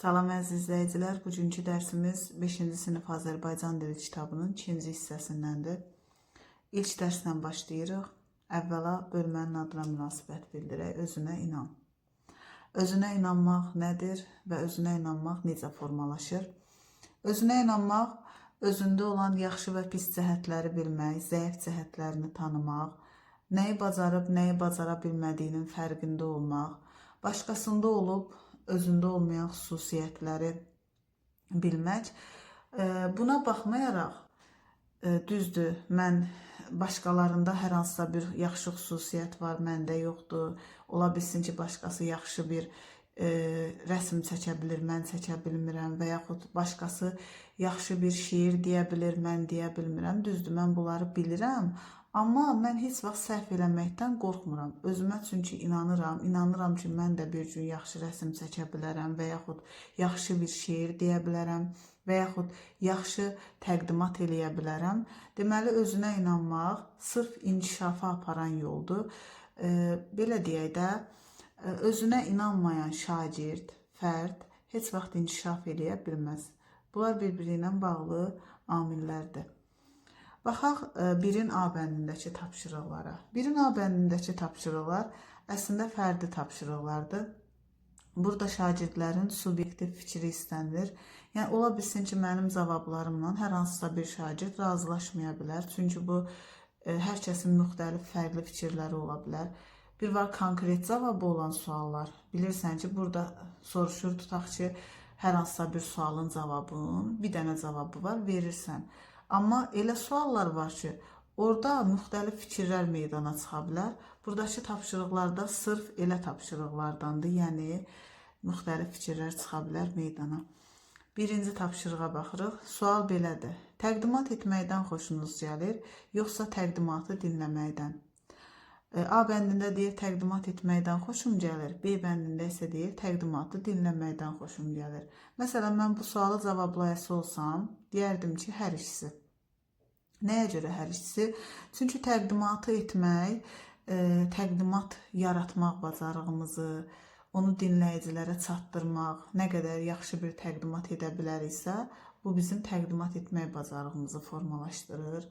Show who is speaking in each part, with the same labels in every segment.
Speaker 1: Salam əziz izləyicilər, bugünkü dərsimiz 5-ci sinif Azərbaycan dili kitabının ikinci hissəsindəndir. İlk dərslə başlayırıq. Əvvəla bölmənin adına münasibət bildirək. Özünə inan. Özünə inanmaq nədir və özünə inanmaq necə formalaşır? Özünə inanmaq, özündə olan yaxşı və pis cəhətləri bilmək, zəif cəhətlərini tanımaq, nəyi bacarıb, nəyi bacara bilmədiyinin fərqində olmaq, başqasında olub özündə olmayan xüsusiyyətləri bilmək. Buna baxmayaraq, düzdür, mən başqalarında hər hansısa bir yaxşı xüsusiyyət var, məndə yoxdur. Ola bilsin ki, başqası yaxşı bir rəsm çəkə bilir, mən çəkə bilmirəm və yaxud başqası yaxşı bir şeir deyə bilir, mən deyə bilmirəm. Düzdür, mən bunları bilirəm. Amma mən heç vaxt səhv eləməkdən qorxmuram. Özümə çünki inanıram. İnanıram ki, mən də bir gün yaxşı rəsm çəkə bilərəm və yaxud yaxşı bir şeir deyə bilərəm və yaxud yaxşı təqdimat eləyə bilərəm. Deməli, özünə inanmaq sırf inkişafa aparan yoldur. Belə deyək də, özünə inanmayan şagird, fərd heç vaxt inkişaf eləyə bilməz. Bunlar bir-biri ilə bağlı amillərdir. Baxaq birin A bəndindəki tapşırıqlara. Birin A bəndindəki tapşırıqlar əslində fərdi tapşırıqlardır. Burada şagirdlərin subyektiv fikri istənilir. Yəni ola bilsin ki, mənim cavablarımla hər hansısa bir şagird razılaşmaya bilər. Çünki bu hər kəsin müxtəlif, fərqli fikirləri ola bilər. Bir var konkret cavabı olan suallar. Bilirsən ki, burada soruşur, tutaq ki, hər hansısa bir sualın cavabının bir dənə cavabı var, verirsən. Amma elə suallar var ki, orada müxtəlif fikirlər meydana çıxa bilər. Buradakı tapşırıqlarda sırf elə tapşırıqlardandır. Yəni müxtəlif fikirlər çıxa bilər meydana. Birinci tapşırığa baxırıq. Sual belədir. Təqdimat etməkdən xoşunuz gəlir, yoxsa təqdimatı dinləməkdən? A bəndində deyir təqdimat etməkdən xoşum gəlir. B bəndində isə deyir təqdimatı dinləməkdən xoşum gəlir. Məsələn, mən bu sualı cavablayası olsam, deyərdim ki, hər ikisi. Nəyə görə hər ikisi? Çünki təqdimatı etmək, təqdimat yaratmaq bacarığımızı, onu dinləyicilərə çatdırmaq, nə qədər yaxşı bir təqdimat edə biləriksə, bu bizim təqdimat etmək bacarığımızı formalaşdırır.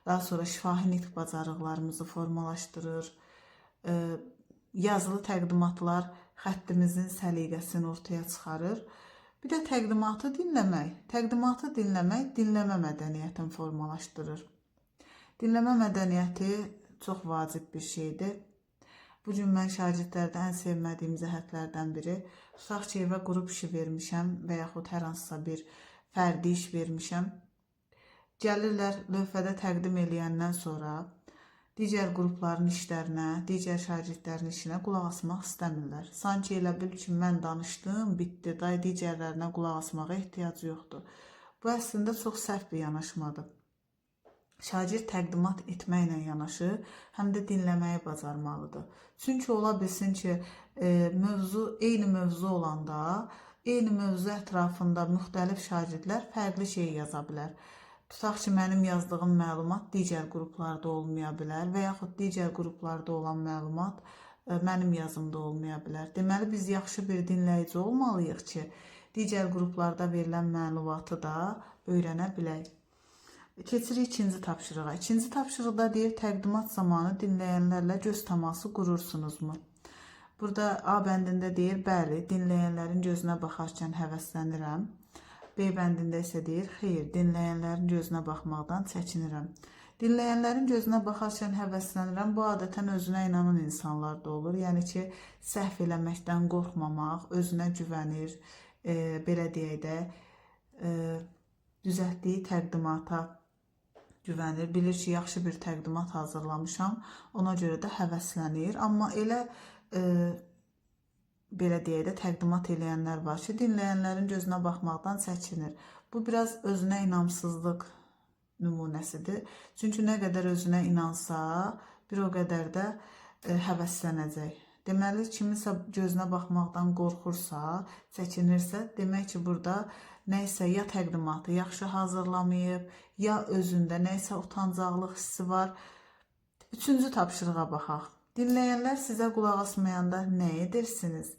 Speaker 1: Daha sonra şifahi nitq bacarıqlarımızı formalaşdırır. Yazılı təqdimatlar xəttimizin səliqəsini ortaya çıxarır. Bir də təqdimatı dinləmək. Təqdimatı dinləmək dinləmə mədəniyyətini formalaşdırır. Dinləmə mədəniyyəti çox vacib bir şeydir. Bu gün mən şagirdlərdə ən sevmədiyim cəhətlərdən biri, tutaq ki, evə qrup işi vermişəm və yaxud hər hansısa bir fərdi iş vermişəm. Gəlirlər lövhədə təqdim eləyəndən sonra digər qrupların işlərinə, digər şagirdlərin işinə qulaq asmaq istəmirlər. Sanki elə bil ki, mən danışdım, bitdi, day digərlərinə qulaq asmağa ehtiyac yoxdur. Bu əslində çox səhv bir yanaşmadır. Şagird təqdimat etməklə yanaşı, həm də dinləməyi bacarmalıdır. Çünki ola bilsin ki, mövzu eyni mövzu olanda, eyni mövzu ətrafında müxtəlif şagirdlər fərqli şey yaza bilər. Tutaq ki, mənim yazdığım məlumat digər qruplarda olmaya bilər və yaxud digər qruplarda olan məlumat mənim yazımda olmaya bilər. Deməli, biz yaxşı bir dinləyici olmalıyıq ki, digər qruplarda verilən məlumatı da öyrənə bilək. Keçirik ikinci tapşırığa. İkinci tapşırıqda deyir, təqdimat zamanı dinləyənlərlə göz təması qurursunuzmu? Burada A bəndində deyir, bəli, dinləyənlərin gözünə baxarkən həvəslənirəm. B bəndində isə deyir, xeyr, dinləyənlərin gözünə baxmaqdan çəkinirəm. Dinləyənlərin gözünə baxarkən həvəslənirəm. Bu adətən özünə inanan insanlarda olur. Yəni ki, səhv eləməkdən qorxmamaq, özünə güvənir, belə deyək də, düzəltdiyi təqdimata güvənir. Bilir ki, yaxşı bir təqdimat hazırlamışam. Ona görə də həvəslənir. Amma elə belə deyək də təqdimat eləyənlər var ki, dinləyənlərin gözünə baxmaqdan çəkinir. Bu biraz özünə inamsızlıq nümunəsidir. Çünki nə qədər özünə inansa, bir o qədər də həvəslənəcək. Deməli, kiminsə gözünə baxmaqdan qorxursa, çəkinirsə, demək ki, burada nə isə ya təqdimatı yaxşı hazırlamayıb, ya özündə nə isə utancaqlıq hissi var. Üçüncü tapşırığa baxaq. Dinləyənlər sizə qulaq asmayanda nə edirsiniz?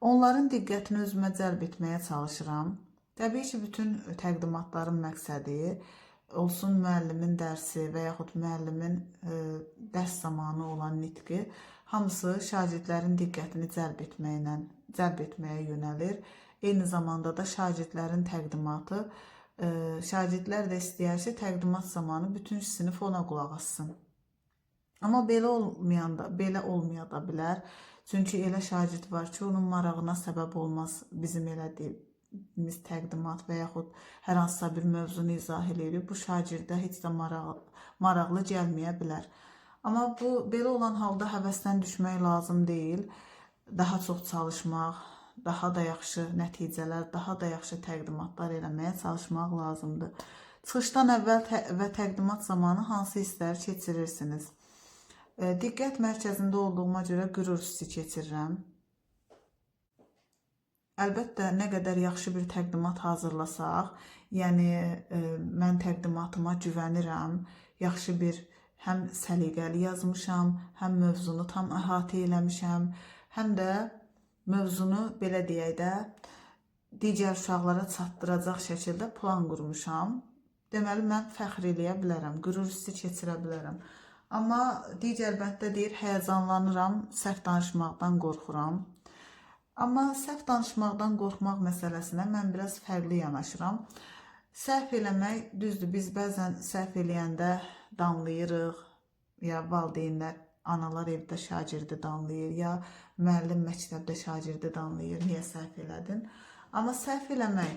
Speaker 1: Onların diqqətini özümə cəlb etməyə çalışıram. Təbii ki, bütün təqdimatların məqsədi olsun müəllimin dərsi və yaxud müəllimin dərs zamanı olan nitqi, hamısı şagirdlərin diqqətini cəlb etməyə yönəlir. Eyni zamanda da şagirdlərin təqdimatı, şagirdlər də istəyər ki, təqdimat zamanı bütün sinif ona qulaq assın. Amma belə olmaya da bilər. Çünki elə şagird var ki, onun marağına səbəb olmaz bizim elədiyimiz təqdimat və yaxud hər hansısa bir mövzunu izah eləyirik. Bu şagirdə heç də maraqlı gəlməyə bilər. Amma bu belə olan halda həvəsdən düşmək lazım deyil. Daha çox çalışmaq, daha da yaxşı nəticələr, daha da yaxşı təqdimatlar eləməyə çalışmaq lazımdır. Çıxışdan əvvəl və təqdimat zamanı hansı hissləri keçirirsiniz? Diqqət mərkəzində olduğuma görə qürur hissi keçirirəm. Əlbəttə, nə qədər yaxşı bir təqdimat hazırlasaq, yəni mən təqdimatıma güvənirəm, yaxşı bir həm səliqəli yazmışam, həm mövzunu tam əhatə eləmişəm, həm də mövzunu belə deyək də digər uşaqlara çatdıracaq şəkildə plan qurmuşam. Deməli, mən fəxr eləyə bilərəm, qürur hissi keçirə bilərəm. Amma digər bənddə deyir, həyəcanlanıram, səhv danışmaqdan qorxuram. Amma səhv danışmaqdan qorxmaq məsələsinə mən biraz fərqli yanaşıram. Səhv eləmək, düzdür, biz bəzən səhv eləyəndə danlayırıq, ya valideynlər, analar evdə şagirdi danlayır, ya müəllim məktəbdə şagirdi danlayır, niyə səhv elədin? Amma səhv eləmək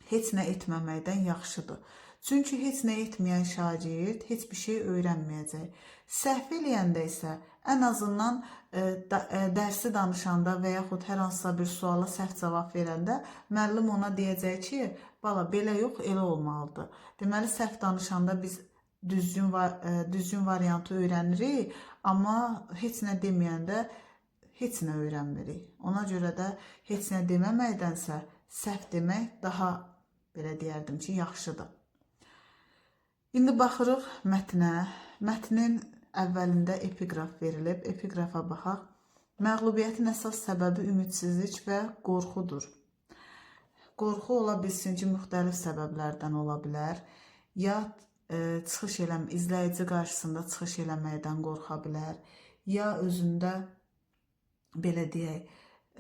Speaker 1: heç nə etməməkdən yaxşıdır. Çünki heç nə etməyən şagird heç bir şey öyrənməyəcək. Səhv eləyəndə isə ən azından dərsi danışanda və yaxud hər hansısa bir suala səhv cavab verəndə müəllim ona deyəcək ki, bala belə yox, elə olmalıdır. Deməli, səhv danışanda biz düzgün variantı öyrənirik, amma heç nə deməyəndə heç nə öyrənmirik. Ona görə də heç nə deməməkdənsə səhv demək daha, belə deyərdim ki, yaxşıdır. İndi baxırıq mətnə. Mətnin əvvəlində epiqraf verilib. Epiqrafa baxaq. Məğlubiyyətin əsas səbəbi ümidsizlik və qorxudur. Qorxu ola bilsin ki, müxtəlif səbəblərdən ola bilər. Ya izləyici qarşısında çıxış eləməkdən qorxa bilər, ya özündə belə deyək,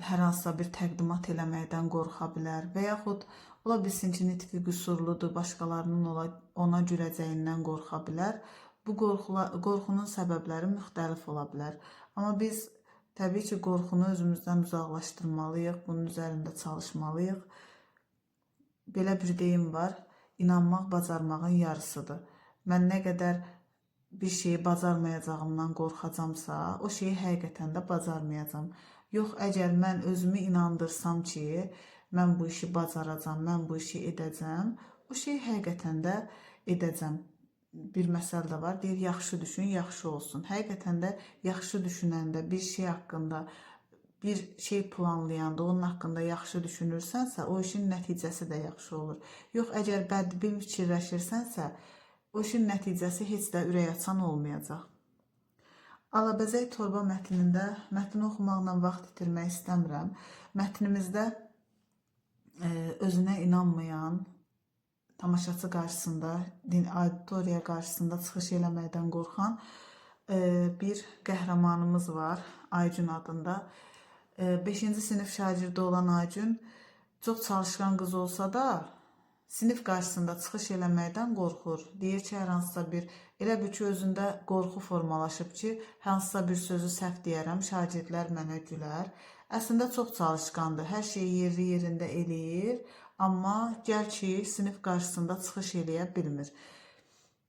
Speaker 1: hər hansısa bir təqdimat eləməkdən qorxa bilər və yaxud ola bilsin ki, nitqi qüsurludur, başqalarının ona güləcəyindən qorxa bilər. Bu qorxunun səbəbləri müxtəlif ola bilər. Amma biz təbii ki, qorxunu özümüzdən uzaqlaşdırmalıyıq, bunun üzərində çalışmalıyıq. Belə bir deyim var, inanmaq bacarmağın yarısıdır. Mən nə qədər bir şeyi bacarmayacağımdan qorxacamsa, o şeyi həqiqətən də bacarmayacam. Yox, əgər mən özümü inandırsam ki, mən bu işi bacaracam, mən bu işi edəcəm, o şeyi həqiqətən də edəcəm. Bir məsəl də var, deyir, yaxşı düşün, yaxşı olsun. Həqiqətən də yaxşı düşünəndə, bir şey haqqında, bir şey planlayanda, onun haqqında yaxşı düşünürsənsə, o işin nəticəsi də yaxşı olur. Yox, əgər bədbin fikirləşirsənsə, o işin nəticəsi heç də ürək açan olmayacaq. Alabəzək torba mətnində mətni oxumaqla vaxt itirmək istəmirəm. Mətnimizdə özünə inanmayan, tamaşaçı qarşısında, auditoriya qarşısında çıxış eləməkdən qorxan bir qəhrəmanımız var, Aygün adında. 5-ci sinif şagirdi olan Aygün çox çalışqan qız olsa da, sinif qarşısında çıxış eləməkdən qorxur. Deyir ki, hər hansısa bir, elə bil ki, özündə qorxu formalaşıb ki, hansısa bir sözü səhv deyərəm, şagirdlər mənə gülər. Əslində çox çalışqandır, hər şeyi yerli yerində eləyir, amma gəl ki, sinif qarşısında çıxış eləyə bilmir.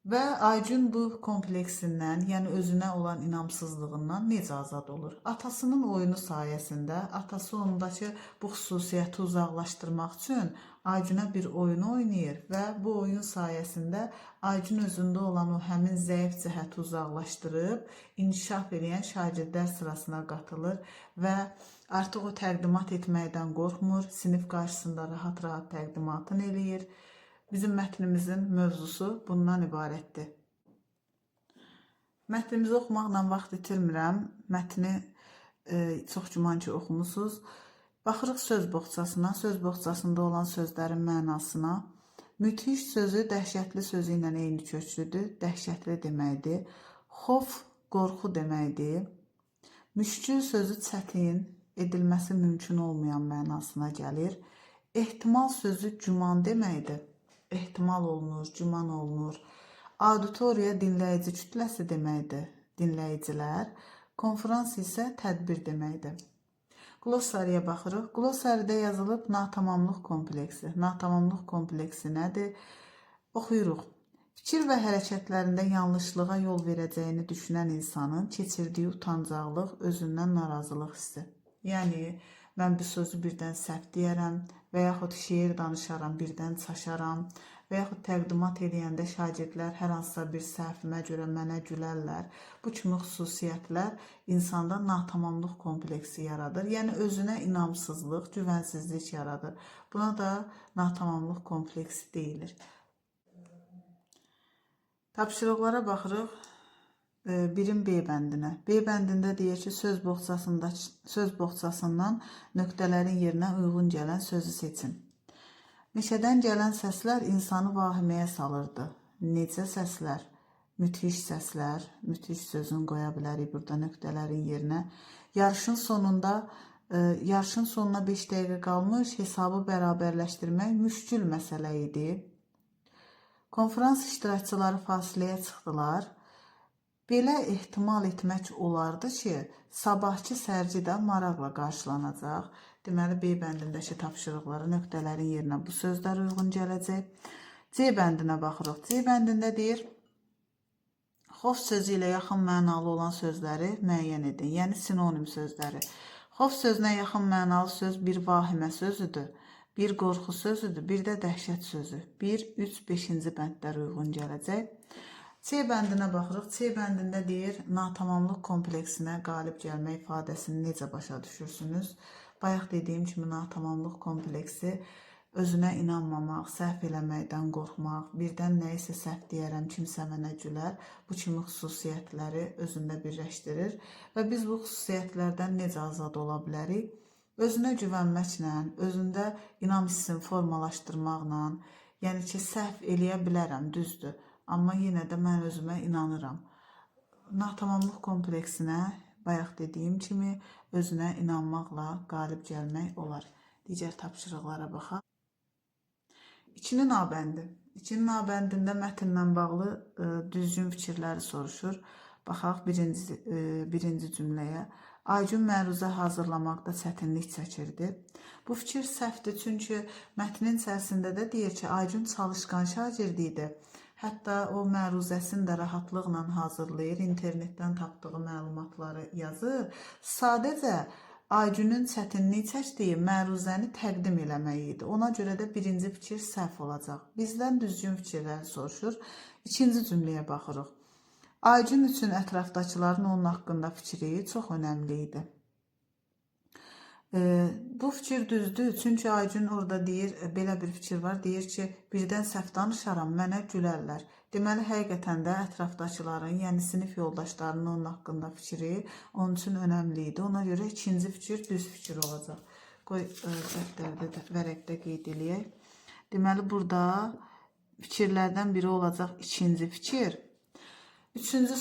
Speaker 1: Və Aygün bu kompleksindən, yəni özünə olan inamsızlığından necə azad olur? Atasının oyunu sayəsində, atası ondakı bu xüsusiyyəti uzaqlaşdırmaq üçün Aygünə bir oyun oynayır və bu oyun sayəsində Aygün özündə olan o həmin zəif cəhəti uzaqlaşdırıb, inkişaf eləyən şagirdlər sırasına qatılır və artıq o təqdimat etməkdən qorxmur, sinif qarşısında rahat-rahat təqdimatını eləyir. Bizim mətnimizin mövzusu bundan ibarətdir. Mətnimizi oxumaqla vaxt itirmirəm. Mətni Çox güman ki, oxumusuz. Baxırıq söz boğçasına, söz boğçasında olan sözlərin mənasına. Müthiş sözü dəhşətli sözü ilə eyni köklüdür. Dəhşətli deməkdir. Xof qorxu deməkdir. Müşkül sözü çətin, edilməsi mümkün olmayan mənasına gəlir. Ehtimal sözü güman deməkdir. Ehtimal olunur, güman olunur. Auditoriya dinləyici kütləsi deməkdir. Dinləyicilər. Konfrans isə tədbir deməkdir. Glossariyə baxırıq. Glossaridə yazılıb natamamlıq kompleksi. Natamamlıq kompleksi nədir? Oxuyuruq. Fikir və hərəkətlərində yanlışlığa yol verəcəyini düşünən insanın keçirdiyi utancaqlıq, özündən narazılıq hissi. Yəni mən bir sözü birdən səhv deyərəm və yaxud şeir danışaram, birdən çaşaram və yaxud təqdimat eləyəndə şagirdlər hər hansısa bir səhvimə görə mənə gülərlər. Bu kimi xüsusiyyətlər insanda natamamlıq kompleksi yaradır. Yəni özünə inamsızlıq, güvənsizlik yaradır. Buna da natamamlıq kompleksi deyilir. Tapşırıqlara baxırıq. Birin B bəndinə. B bəndində deyir ki, söz boğçasından nöqtələrin yerinə uyğun gələn sözü seçin. Meşədən gələn səslər insanı vahiməyə salırdı. Necə səslər? Müthiş səslər. Müthiş sözünü qoya bilərik burada nöqtələrin yerinə. Yarışın sonuna 5 dəqiqə qalmış hesabı bərabərləşdirmək müşkül məsələ idi. Konfrans iştirakçıları fasiləyə çıxdılar. Belə ehtimal etmək olardı ki, sabahkı sərgi də maraqla qarşılanacaq. Deməli, B bəndindəki tapşırıqlara nöqtələrin yerinə bu sözlər uyğun gələcək. C bəndinə baxırıq. C bəndində deyir, xof sözü ilə yaxın mənalı olan sözləri müəyyən edin. Yəni sinonim sözləri. Xof sözünə yaxın mənalı söz bir vahimə sözüdür, bir qorxu sözüdür, bir də dəhşət sözü. 1, 3, 5-ci bəndlər uyğun gələcək. C bəndinə baxırıq. C bəndində deyir, natamamlıq kompleksinə qalib gəlmə ifadəsini necə başa düşürsünüz? Bayaq dediyim kimi natamamlıq kompleksi özünə inanmamaq, səhv eləməkdən qorxmaq, birdən nəyisə səhv deyərəm, kimsə mənə gülər. Bu kimi xüsusiyyətləri özündə birləşdirir və biz bu xüsusiyyətlərdən necə azad ola bilərik? Özünə güvənməklə, özündə inam hissini formalaşdırmaqla, yəni ki, səhv eləyə bilərəm, düzdür. Amma yenə də mən özümə inanıram. Natamamlıq kompleksinə bayaq dediyim kimi özünə inanmaqla qalib gəlmək olar. Digər tapşırıqlara baxaq. 2-nin A bəndi. 2-nin A bəndində mətnlə bağlı düzgün fikirləri soruşur. Baxaq birinci cümləyə. Aygün məruzə hazırlamaqda çətinlik çəkirdi. Bu fikir səhvdir, çünki mətnin içərisində də deyir ki, Aygün çalışqan şagird idi. Hətta o məruzəsini də rahatlıqla hazırlayır, internetdən tapdığı məlumatları yazır. Sadəcə Aygünün çətinlik çəkdiyi məruzəni təqdim eləmək idi. Ona görə də birinci fikir səhv olacaq. Bizdən düzgün fikirləri soruşur. İkinci cümləyə baxırıq. Aygün üçün ətrafdakıların onun haqqında fikri çox önəmli idi. Bu fikir düzdür. Çünki Aygün orada deyir, belə bir fikir var. Deyir ki, birdən səhv danışaram, mənə gülərlər. Deməli, həqiqətən də ətrafdakıların, yəni sinif yoldaşlarının onun haqqında fikri onun üçün önəmli idi. Ona görə ikinci fikir düz fikir olacaq. Qoy dəftərdə də, vərəqdə qeyd eləyək. Deməli, burada fikirlərdən biri olacaq ikinci fikir. Üçüncü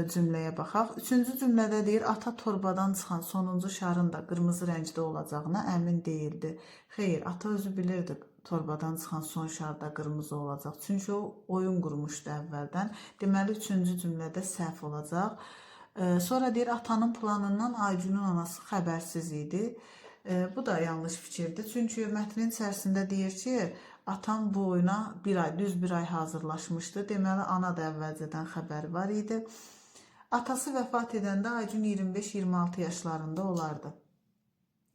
Speaker 1: cümləyə baxaq. Üçüncü cümlədə deyir, ata torbadan çıxan sonuncu şarın da qırmızı rəngdə olacağına əmin deyildi. Xeyr, ata özü bilirdi torbadan çıxan son şar da qırmızı olacaq. Çünki o oyun qurmuşdu əvvəldən. Deməli, üçüncü cümlədə səhv olacaq. Sonra deyir, atanın planından Aygünün anası xəbərsiz idi. Bu da yanlış fikirdir. Çünki mətnin içərisində deyir ki, atam bu oyuna bir ay, düz bir ay hazırlaşmışdı. Deməli, ana da əvvəlcədən xəbəri var idi. Atası vəfat edəndə Aygün 25-26 yaşlarında olardı.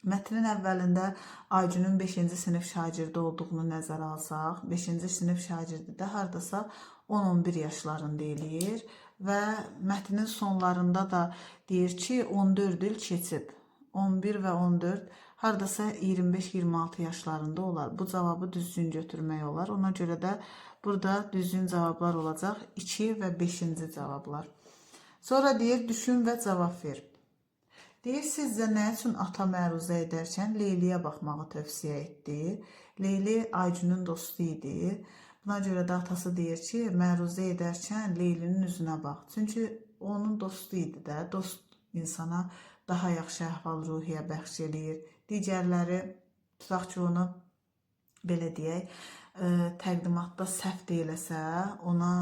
Speaker 1: Mətnin əvvəlində Aygünün 5-ci sinif şagirdi olduğunu nəzərə alsaq, 5-ci sinif şagirdi də hardasa 10-11 yaşlarında eləyir və mətnin sonlarında da deyir ki, 14 il keçib. 11 və 14 hardasa 25-26 yaşlarında olar. Bu cavabı düzgün götürmək olar. Ona görə də burada düzgün cavablar olacaq 2 və 5-ci cavablar. Sonra deyir, düşün və cavab ver. Deyir, sizcə nə üçün ata məruzə edərkən Leyliyə baxmağı tövsiyə etdi? Leyli Aygünün dostu idi. Buna görə də atası deyir ki, məruzə edərkən Leylinin üzünə bax. Çünki onun dostu idi də. Dost insana daha yaxşı əhval-ruhiyyə bəxş eləyir. Digərləri, tutaq ki, onu belə deyək, təqdimatda səhv də eləsə, ona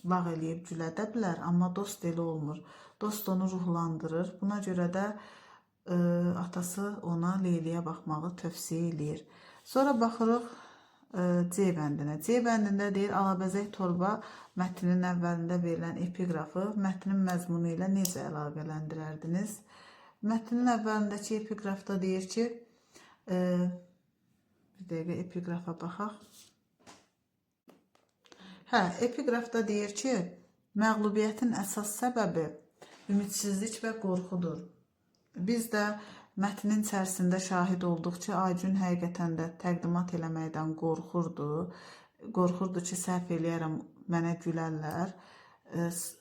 Speaker 1: lağ eləyib gülə də bilər, amma dost elə olmur. Dost onu ruhlandırır. Buna görə də atası ona Leyliyə baxmağı tövsiyə eləyir. Sonra baxırıq C bəndinə. C bəndində deyir, alabəzək torba mətninin əvvəlində verilən epiqrafı mətnin məzmunu ilə necə əlaqələndirərdiniz? Mətnin əvvəlindəki epiqrafda deyir ki, bir dəqiqə epiqrafa baxaq. Hə, epiqrafda deyir ki, məğlubiyyətin əsas səbəbi ümidsizlik və qorxudur. Biz də mətnin içərisində şahid olduq ki, Aygün həqiqətən də təqdimat eləməkdən qorxurdu. Qorxurdu ki, səhv eləyərəm, mənə gülərlər.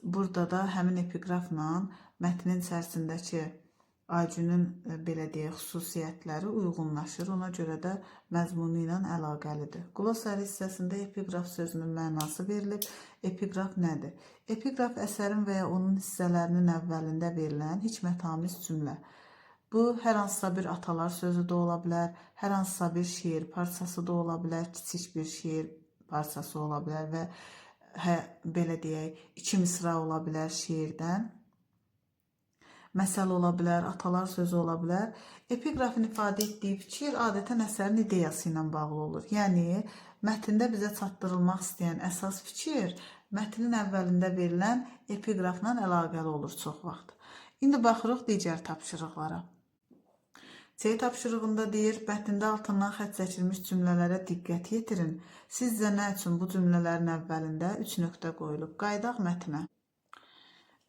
Speaker 1: Burada da həmin epiqrafla mətnin içərisindəki Aygünün belə deyək, xüsusiyyətləri uyğunlaşır. Ona görə də məzmunu ilə əlaqəlidir. Qlossari hissəsində epiqraf sözünün mənası verilib. Epiqraf nədir? Epiqraf əsərin və ya onun hissələrinin əvvəlində verilən hikmətamiz cümlə. Bu, hər hansısa bir atalar sözü də ola bilər, hər hansısa bir şeir parçası da ola bilər, kiçik bir şeir parçası ola bilər və belə deyək, 2 misra ola bilər şeirdən. Məsəl ola bilər, atalar sözü ola bilər. Epiqrafın ifadə etdiyi fikir adətən əsərin ideyası ilə bağlı olur. Yəni, mətndə bizə çatdırılmaq istəyən əsas fikir mətnin əvvəlində verilən epiqrafla əlaqəli olur çox vaxt. İndi baxırıq digər tapşırıqlara. C tapşırığında deyir, mətndə altından xətt çəkilmiş cümlələrə diqqət yetirin. Sizcə nə üçün bu cümlələrin əvvəlində 3 nöqtə qoyulub? Qayıdaq mətnə.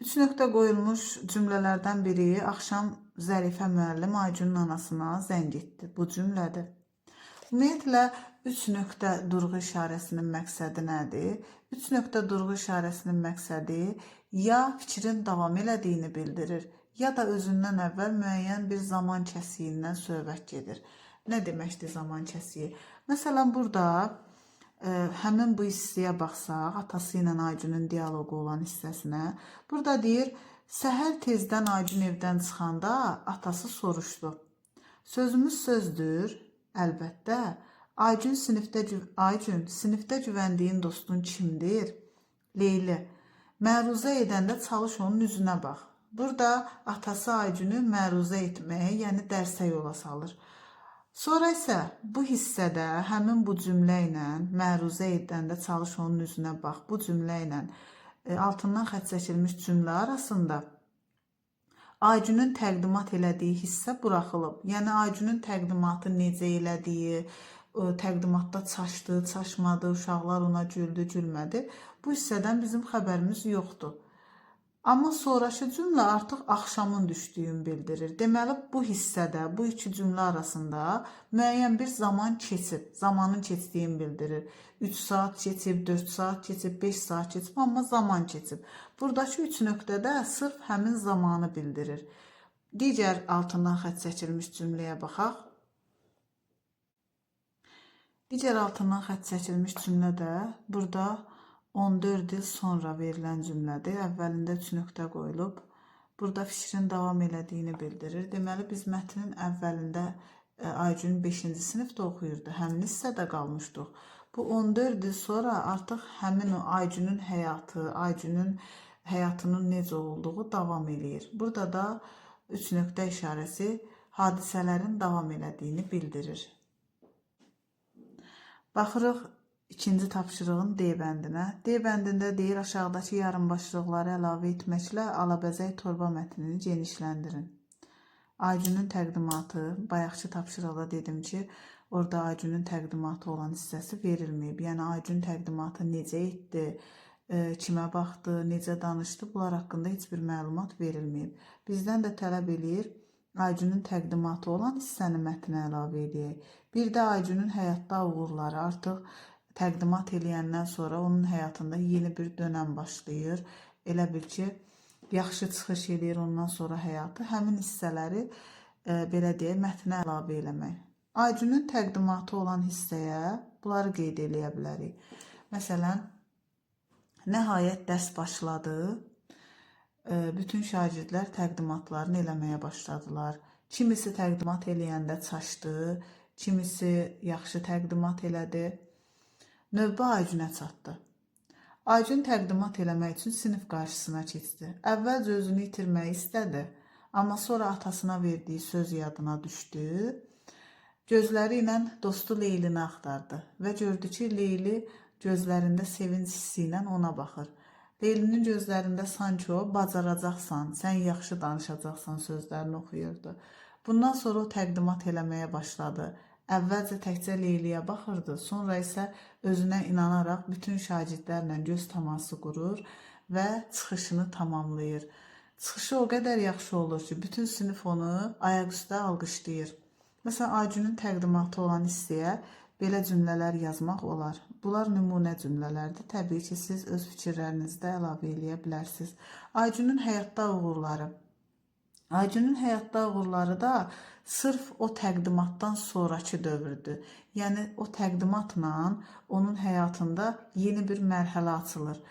Speaker 1: 3 nöqtə qoyulmuş cümlələrdən biri axşam Zərifə müəllim Aygünün anasına zəng etdi. Bu cümlədir. Ümumiyyətlə, 3 nöqtə durğu işarəsinin məqsədi nədir? 3 nöqtə durğu işarəsinin məqsədi ya fikrin davam elədiyini bildirir, ya da özündən əvvəl müəyyən bir zaman kəsiyindən söhbət gedir. Nə deməkdir zaman kəsiyi? Məsələn, burada həmin bu hissəyə baxsaq, atası ilə Aygünün dialoqu olan hissəsinə, burada deyir, səhər tezdən Aygün evdən çıxanda atası soruşdu. Sözümüz sözdür, əlbəttə. Aygün sinifdə güvəndiyin dostun kimdir? Leyli. Məruzə edəndə çalış onun üzünə bax. Burada atası Aygünü məruzə etməyə, yəni dərsə yola salır. Sonra isə bu hissədə həmin bu cümlə ilə məruzə edəndə çalış onun üzünə bax. Bu cümlə ilə altından xətt çəkilmiş cümlə arasında Aygünün təqdimat elədiyi hissə buraxılıb. Yəni Aygünün təqdimatı necə elədiyi, təqdimatda çaşdı, çaşmadı, uşaqlar ona güldü, gülmədi. Bu hissədən bizim xəbərimiz yoxdur. Amma sonrakı cümlə artıq axşamın düşdüyünü bildirir. Deməli, bu hissədə, bu iki cümlə arasında müəyyən bir zaman keçib, zamanın keçdiyini bildirir. 3 saat keçib, 4 saat keçib, 5 saat keçib, amma zaman keçib. Buradakı 3 nöqtədə sırf həmin zamanı bildirir. Digər altından xətt çəkilmiş cümləyə baxaq. Digər altından xətt çəkilmiş cümlə də burada 14 il sonra verilən cümlədir. Əvvəlində 3 nöqtə qoyulub. Burada fikrin davam elədiyini bildirir. Deməli, biz mətnin əvvəlində Aygün 5-ci sinifdə oxuyurdu. Həmin hissədə qalmışdıq. Bu 14 il sonra artıq həmin o Aygünün həyatı, Aygünün həyatının necə olduğu davam eləyir. Burada da 3 nöqtə işarəsi hadisələrin davam elədiyini bildirir. Baxırıq ikinci tapşırığın D bəndinə. D bəndində deyir, aşağıdakı yarımbaşlıqları əlavə etməklə alabəzək torba mətnini genişləndirin. Aygünün təqdimatı, bayaqki tapşırıqda dedim ki, orada Aygünün təqdimatı olan hissəsi verilməyib. Yəni Aygün təqdimatı necə etdi, kimə baxdı, necə danışdı, bunlar haqqında heç bir məlumat verilməyib. Bizdən də tələb eləyir, Aygünün təqdimatı olan hissəni mətnə əlavə edək. Bir də Aygünün həyatda uğurları, artıq təqdimat eləyəndən sonra onun həyatında yeni bir dönəm başlayır. Elə bil ki, yaxşı çıxış eləyir ondan sonra həyatı, həmin hissələri belə deyək, mətnə əlavə eləmək. Aygünün təqdimatı olan hissəyə bunları qeyd eləyə bilərik. Məsələn, nəhayət dərs başladı. Bütün şagirdlər təqdimatlarını eləməyə başladılar. Kimisi təqdimat eləyəndə çaşdı, kimisi yaxşı təqdimat elədi. Növbə Aygünə çatdı. Aygün təqdimat eləmək üçün sinif qarşısına keçdi. Əvvəlcə özünü itirməyi istədi, amma sonra atasına verdiyi söz yadına düşdü. Gözləri ilə dostu Leylini axtardı və gördü ki, Leyli gözlərində sevinc hissi ilə ona baxır. Leylinin gözlərində sanki o bacaracaqsan, sən yaxşı danışacaqsan sözlərini oxuyurdu. Bundan sonra o təqdimat eləməyə başladı. Əvvəlcə təkcə Leyliyə baxırdı, sonra isə özünə inanaraq bütün şagirdlərlə göz təması qurur və çıxışını tamamlayır. Çıxışı o qədər yaxşı olur ki, bütün sinif onu ayaq üstə alqışlayır. Məsələn, Aygünün təqdimatı olan hissəyə belə cümlələr yazmaq olar. Bunlar nümunə cümlələrdir. Təbii ki, siz öz fikirlərinizi də əlavə eləyə bilərsiniz. Aygünün həyatda uğurları. Aygünün həyatda uğurları da sırf o təqdimatdan sonrakı dövrdür. Yəni o təqdimatla onun həyatında yeni bir mərhələ açılır.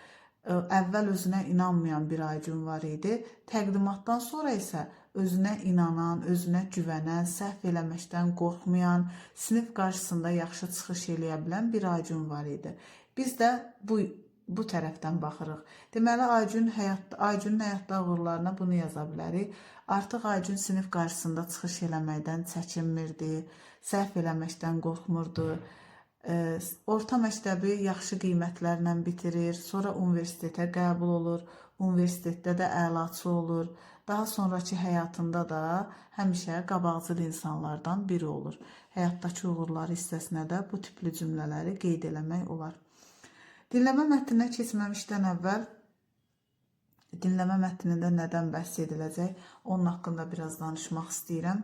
Speaker 1: Əvvəl özünə inanmayan bir Aygün var idi. Təqdimatdan sonra isə özünə inanan, özünə güvənən, səhv eləməkdən qorxmayan, sinif qarşısında yaxşı çıxış eləyə bilən bir Aygün var idi. Biz də bu tərəfdən baxırıq. Deməli, Aygünün həyatda uğurlarına bunu yaza bilərik. Artıq Aygün sinif qarşısında çıxış eləməkdən çəkinmirdi, səhv eləməkdən qorxmurdu. Orta məktəbi yaxşı qiymətlərlə bitirir, sonra universitetə qəbul olur, universitetdə də əlaçı olur. Daha sonrakı həyatında da həmişə qabaqcıl insanlardan biri olur. Həyatdakı uğurları hissəsinə də bu tipli cümlələri qeyd eləmək olar. Dinləmə mətninə keçməmişdən əvvəl dinləmə mətnində nədən bəhs ediləcək, onun haqqında biraz danışmaq istəyirəm.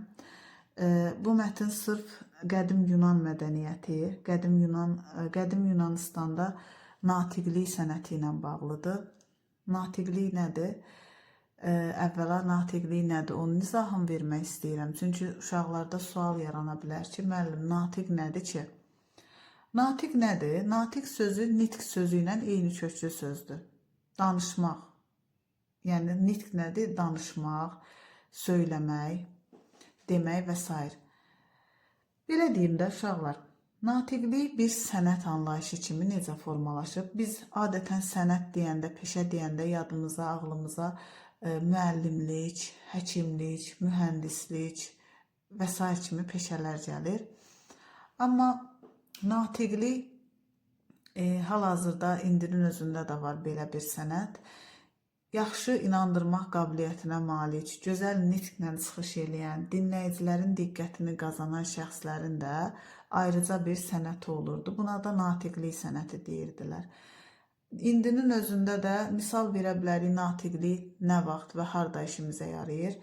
Speaker 1: Bu mətn sırf qədim Yunan mədəniyyəti, qədim Yunanıstanda natiqlik sənəti ilə bağlıdır. Natiqlik nədir? Əvvəla natiqlik nədir? Onun izahını vermək istəyirəm. Çünki uşaqlarda sual yarana bilər ki, müəllim, natiq nədir ki? Natiq nədir? Natiq sözü nitq sözü ilə eyni köklü sözdür. Danışmaq. Yəni nitq nədir? Danışmaq, söyləmək, demək və s. Belə deyim də uşaqlar, natiqlik bir sənət anlayışı kimi necə formalaşıb? Biz adətən sənət deyəndə, peşə deyəndə yadımıza, ağlımıza müəllimlik, həkimlik, mühəndislik və s. kimi peşələr gəlir. Amma natiqlik hal-hazırda indinin özündə də var belə bir sənət. Yaxşı inandırmaq qabiliyyətinə malik, gözəl nitqlə çıxış eləyən, dinləyicilərin diqqətini qazanan şəxslərin də ayrıca bir sənəti olurdu. Buna da natiqlik sənəti deyirdilər. İndinin özündə də misal verə bilərik natiqlik nə vaxt və harda işimizə yarayır.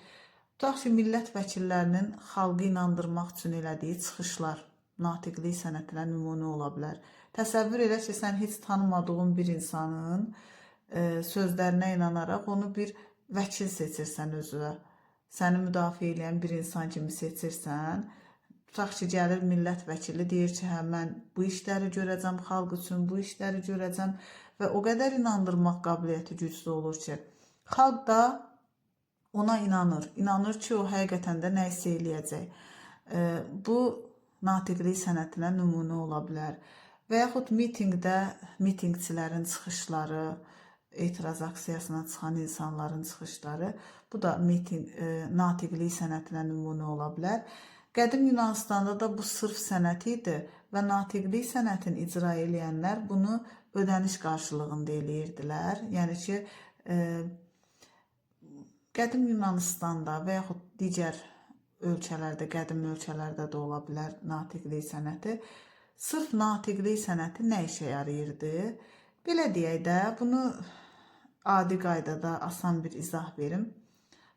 Speaker 1: Tutaq ki, millət vəkillərinin xalqı inandırmaq üçün elədiyi çıxışlar natiqlik sənətinə nümunə ola bilər. Təsəvvür elə ki, sən heç tanımadığın bir insanın sözlərinə inanaraq onu bir vəkil seçirsən özünə. Səni müdafiə eləyən bir insan kimi seçirsən. Tutaq ki, gəlir millət vəkili deyir ki, hə mən bu işləri görəcəm xalq üçün, bu işləri görəcəm və o qədər inandırmaq qabiliyyəti güclü olur ki, xalq da ona inanır. İnanır ki, o həqiqətən də nə isə eləyəcək. Bu natiqlik sənətinə nümunə ola bilər. Və yaxud mitinqdə mitinqçilərin çıxışları, etiraz aksiyasına çıxan insanların çıxışları, bu da natiqlik sənətinə nümunə ola bilər. Qədim Yunanıstanda da bu sırf sənət idi və natiqlik sənətini icra eləyənlər bunu ödəniş qarşılığında eləyirdilər. Yəni ki, qədim Yunanıstanda və yaxud digər ölkələrdə, qədim ölkələrdə də ola bilər natiqlik sənəti. Sırf natiqlik sənəti nə işə yarayırdı? Belə deyək də, bunu adi qaydada asan bir izah verim.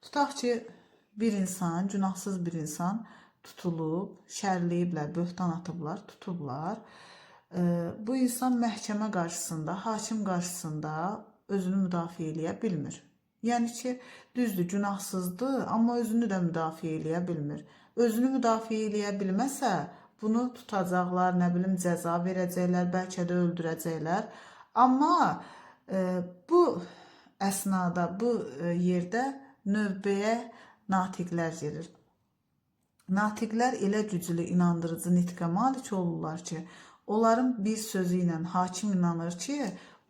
Speaker 1: Tutaq ki, bir insan, günahsız bir insan tutulub, şərləyiblər, böhtan atıblar, tutublar. Bu insan məhkəmə qarşısında, hakim qarşısında özünü müdafiə eləyə bilmir. Yəni ki, düzdür, günahsızdır, amma özünü də müdafiə eləyə bilmir. Özünü müdafiə eləyə bilməsə, bunu tutacaqlar, nə bilim, cəza verəcəklər, bəlkə də öldürəcəklər. Amma bu əsnada, bu yerdə növbəyə natiqlər gedir. Natiqlər elə güclü, inandırıcı nitqə malik olurlar ki, onların bir sözü ilə hakim inanır ki,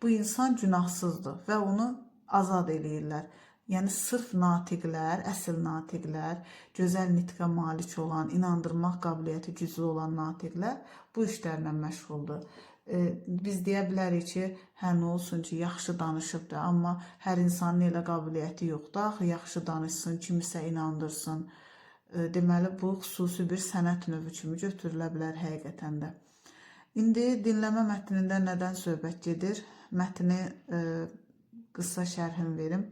Speaker 1: bu insan günahsızdır və onu azad eləyirlər. Yəni sırf natiqlər, əsl natiqlər, gözəl nitqə malik olan, inandırmaq qabiliyyəti güclü olan natiqlər bu işlərlə məşğuldur. Biz deyə bilərik ki, hə nə olsun ki, yaxşı danışıb da, amma hər insanın elə qabiliyyəti yoxdur. Axı yaxşı danışsın, kimisə inandırsın. Deməli bu xüsusi bir sənət növü kimi götürülə bilər həqiqətən də. İndi dinləmə mətnində nədən söhbət gedir? Mətni qısa şərhini verim.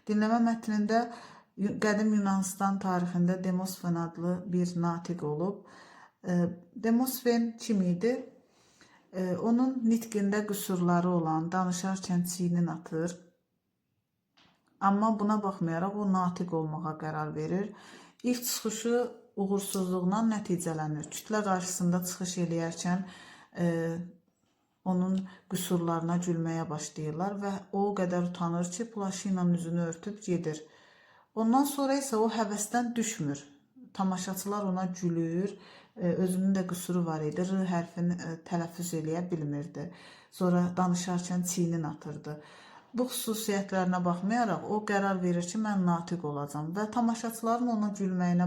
Speaker 1: Dinləmə mətnində qədim Yunanistan tarixində Demosfen adlı bir natiq olub. Demosfen kim idi? Onun nitqində qüsurları olan, danışarkən çiynin atır. Amma buna baxmayaraq o natiq olmağa qərar verir. İlk çıxışı uğursuzluqla nəticələnir. Kütlə qarşısında çıxış eləyərkən onun qüsurlarına gülməyə başlayırlar və o qədər utanır ki, plaşı ilə üzünü örtüb gedir. Ondan sonra isə o həvəsdən düşmür. Tamaşaçılar ona gülür. Özünün də qüsuru var idi. R hərfini tələffüz eləyə bilmirdi. Sonra danışarkən çiynin atırdı. Bu xüsusiyyətlərinə baxmayaraq o qərar verir ki, mən natiq olacam və tamaşaçıların ona gülməyinə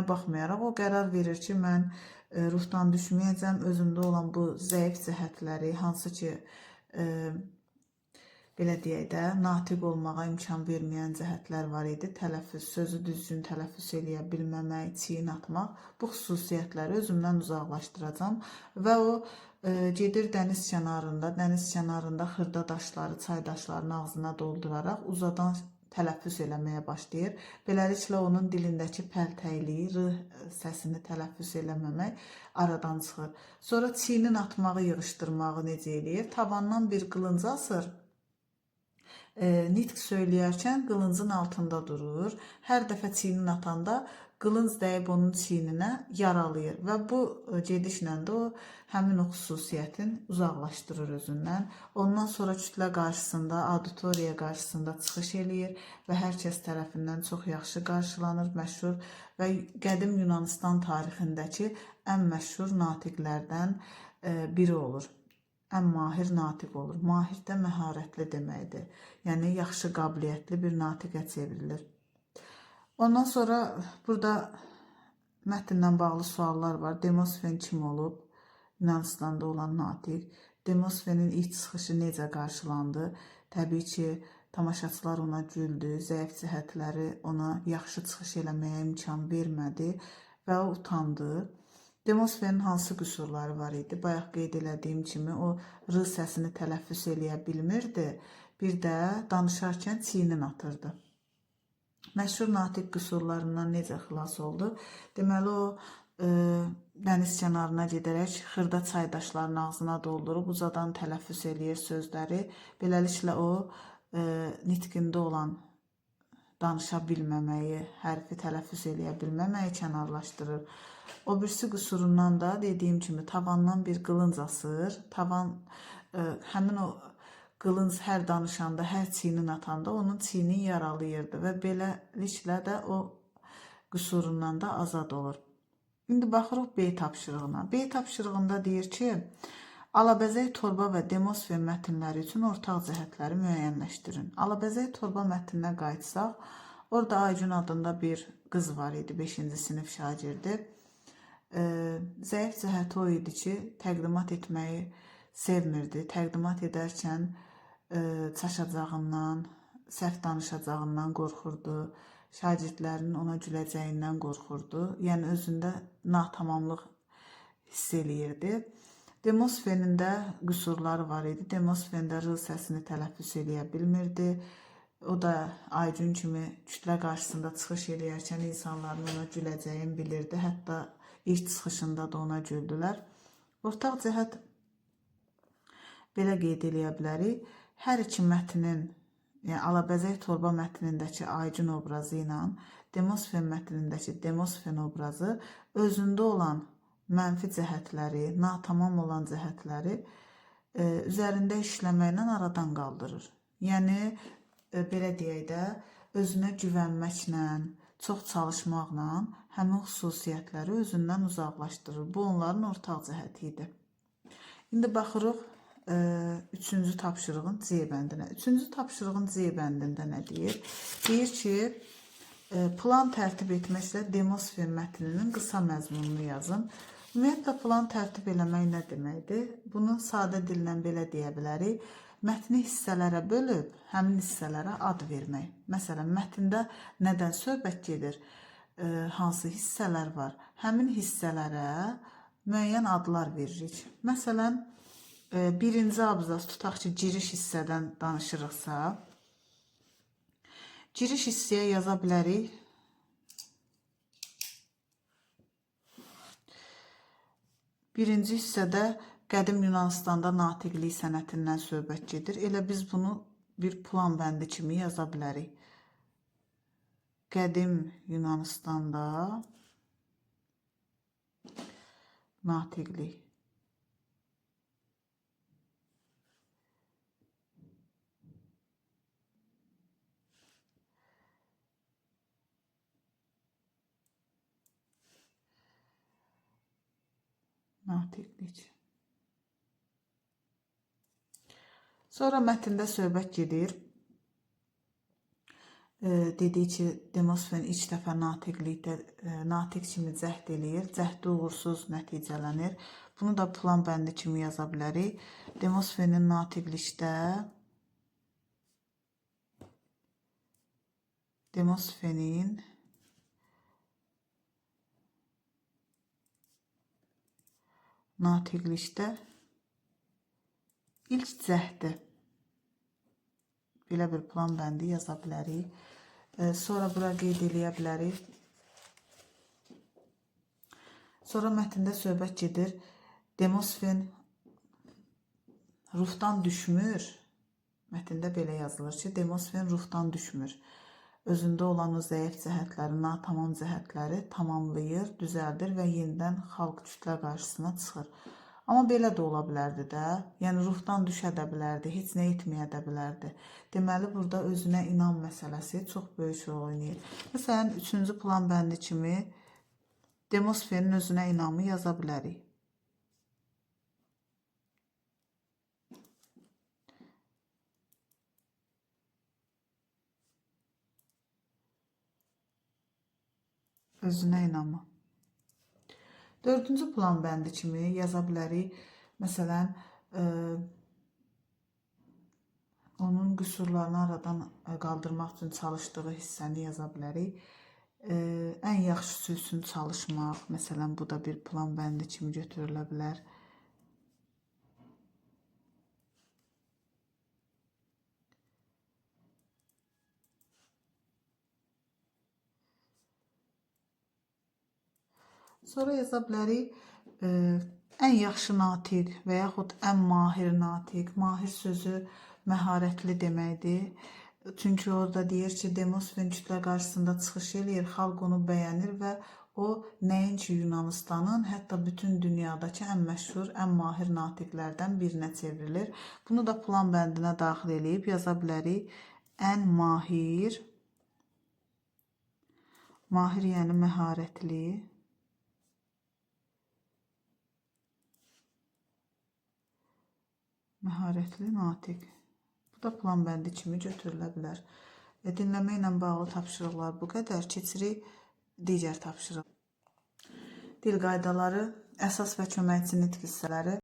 Speaker 1: baxmayaraq o qərar verir ki, mən ruhdan düşməyəcəm, özümdə olan bu zəif cəhətləri, hansı ki, belə deyək də, natiq olmağa imkan verməyən cəhətlər var idi. Tələffüz, sözü düzgün tələffüz eləyə bilməmək, çiyin atmaq, bu xüsusiyyətləri özümdən uzaqlaşdıracam və o gedir dəniz kənarında xırda daşları, çay daşlarını ağzına dolduraraq uzadan tələffüz eləməyə başlayır. Beləliklə onun dilindəki pəltəkliyi, r səsini tələffüz eləməmək aradan çıxır. Sonra çiynin atmağı, yığışdırmağı necə eləyir? Tavandan bir qılınc asır. Nitq söyləyərkən qılıncın altında durur. Hər dəfə çiynin atanda qılınc dəyib onun çiyninə yaralayır və bu gedişlə də o həmin o xüsusiyyətin uzaqlaşdırır özündən. Ondan sonra kütlə qarşısında, auditoriya qarşısında çıxış eləyir və hər kəs tərəfindən çox yaxşı qarşılanır, məşhur və qədim Yunanistan tarixindəki ən məşhur natiqlərdən biri olur. Ən mahir natiq olur. Mahir də məharətli deməkdir. Yəni yaxşı qabiliyyətli bir natiqə çevrilir. Ondan sonra burada mətnlə bağlı suallar var. Demosfen kim olub? Yunanistanda olan natiq. Demosfenin ilk çıxışı necə qarşılandı? Təbii ki, tamaşaçılar ona güldü, zəif cəhətləri ona yaxşı çıxış eləməyə imkan vermədi və o utandı. Demosfenin hansı qüsurları var idi? Bayaq qeyd elədiyim kimi o r səsini tələffüz eləyə bilmirdi. Bir də danışarkən çiynin atırdı. Məşhur natiq qüsurlarından necə xilas oldu? Deməli o dəniz kənarına gedərək xırda çay daşlarını ağzına doldurub uzadan tələffüz eləyir sözləri. Beləliklə o nitqində olan danışa bilməməyi, hərfi tələffüz eləyə bilməməyi kənarlaşdırır. O birisi qüsurundan da dediyim kimi tavandan bir qılınc asır. Tavan həmin o qılınc hər danışanda, hər çiynin atanda onun çiynini yaralayırdı və beləliklə də o qüsurundan da azad olur. İndi baxırıq B tapşırığına. B tapşırığında deyir ki, Alabəzək torba və Demosfen mətnləri üçün ortaq cəhətləri müəyyənləşdirin. Alabəzək torba mətninə qayıtsaq, orada Aygün adında bir qız var idi, 5-ci sinif şagirdi. Zəif cəhəti o idi ki, təqdimat etməyi sevmirdi. Təqdimat edərkən çaşacağından, səhv danışacağından qorxurdu. Şagirdlərinin ona güləcəyindən qorxurdu. Yəni özündə natamamlıq hiss eləyirdi. Demosfenin də qüsurları var idi. Demosfen də r səsini tələffüz eləyə bilmirdi. O da Aygün kimi kütlə qarşısında çıxış eləyərkən insanların ona güləcəyini bilirdi. Hətta ilk çıxışında da ona güldülər. Ortaq cəhət Belə qeyd eləyə bilərik. Hər iki mətnin, yəni Alabəzək torba mətnindəki Aygün obrazı ilə Demosfen mətnindəki Demosfen obrazı özündə olan mənfi cəhətləri, natamam olan cəhətləri üzərində işləməklə aradan qaldırır. Yəni belə deyək də, özünə güvənməklə, çox çalışmaqla həmin xüsusiyyətləri özündən uzaqlaşdırır. Bu onların ortaq cəhəti idi. İndi baxırıq üçüncü tapşırığın C bəndinə. Üçüncü tapşırığın C bəndində nə deyir? Deyir ki, plan tərtib etməklə Demosfen mətninin qısa məzmununu yazın. Ümumiyyətlə, plan tərtib eləmək nə deməkdir? Bunu sadə dillə belə deyə bilərik. Mətni hissələrə bölüb, həmin hissələrə ad vermək. Məsələn, mətndə nədən söhbət gedir? Hansı hissələr var? Həmin hissələrə müəyyən adlar veririk. Məsələn, birinci abzas, tutaq ki, giriş hissədən danışırıqsa, giriş hissəyə yaza bilərik. Birinci hissədə qədim Yunanıstanda natiqlik sənətindən söhbət gedir. Elə biz bunu bir plan bəndi kimi yaza bilərik. Qədim Yunanıstanda natiqlik. Natiqlik. Sonra mətndə söhbət gedir. Dediyi ki, Demosfen ilk dəfə natiqlikdə natiq kimi cəhd eləyir. Cəhdi uğursuz nəticələnir. Bunu da plan bəndi kimi yaza bilərik. Demosfenin natiqlikdə Demosfenin natiqlikdə ilk cəhdi, belə bir plan bəndi yaza bilərik. Sonra bura qeyd eləyə bilərik. Sonra mətndə söhbət gedir. Demosfen ruhdan düşmür. Mətndə belə yazılır ki, Demosfen ruhdan düşmür. Özündə olan o zəif cəhətləri, natamam cəhətləri tamamlayır, düzəldir və yenidən xalq kütlə qarşısına çıxır. Amma belə də ola bilərdi də. Yəni ruhdan düşə də bilərdi, heç nə etməyə də bilərdi. Deməli, burada özünə inam məsələsi çox böyük rol oynayır. Məsələn, üçüncü plan bəndi kimi Demosfenin özünə inamı yaza bilərik. Özünə inamı. Dördüncü plan bəndi kimi yaza bilərik. Məsələn, onun qüsurlarını aradan qaldırmaq üçün çalışdığı hissəni yaza bilərik. Ən yaxşısı üçün çalışmaq. Məsələn, bu da bir plan bəndi kimi götürülə bilər. Sonra yaza bilərik, ən yaxşı natiq və yaxud ən mahir natiq. Mahir sözü məharətli deməkdir. Çünki orada deyir ki, Demosfen kütlə qarşısında çıxış eləyir, xalq onu bəyənir və o nəinki Yunanistanın, hətta bütün dünyadakı ən məşhur, ən mahir natiqlərdən birinə çevrilir. Bunu da plan bəndinə daxil eləyib yaza bilərik. Ən mahir, mahir yəni məharətli, məharətli natiq. Bu da plan bəndi kimi götürülə bilər. Dinləmə ilə bağlı tapşırıqlar bu qədər. Keçirik digər tapşırıq. Dil qaydaları, əsas və köməkçi nitq hissələri.